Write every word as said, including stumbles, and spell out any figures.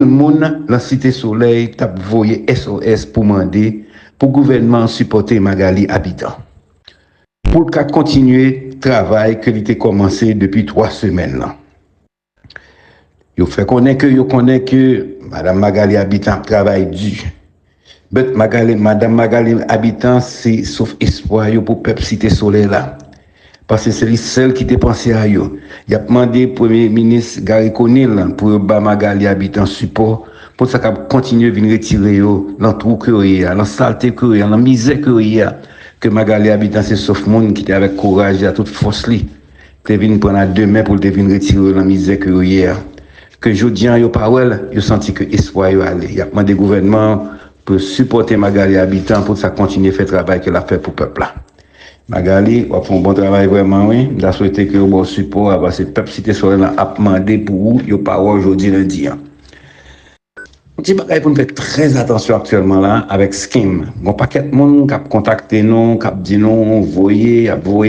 moun nan Site Solèy t ap voye S O S pou mande pou gouvènman an sipòte Magalie Habitant pou l ka kontinye travay ke li te kòmanse depi twa semèn lan. Yo fè konnen ke yo konnen ke madanm Magalie Habitant ap travay di. But Magalie, madanm Magalie Habitant se sof espwa yo pou pèp Site Solèy la. Paske se li sèl ki te panse a yo. Y ap mande Premye Minis Garry Conille pou yo ba Magalie Habitant sipò pou sa kab kontinye vin retire yo nan twou ke yo ye a, nan salte ke yo ye a, nan mizè ke yo ye a. Ke Magalie Habitant se sof moun ki te avèk kouraj li a, tout fòs li, te vin pran a de men pou l te vin retire yo nan mizè ke yo ye a. Ke jodi an yo pa wè l, yo santi ke espwa yo ale. Y ap mande gouvènman an pou yo sipòte Magalie Habitant pou sa kontinye fè travay ke l ap fè pou pèp la. Magalie, w ap fè yon bon travay vrèman, wi. M ta swete ke yo ba w sipò a, paske pèp Site Solèy lan ap mande pou ou, yo pa wè w jodi lendi an. Yon ti bagay pou n fè trè atansyon aktyèlman la avèk scam. Gon pakèt moun k ap kontakte nou, k ap di nou voye, y ap voye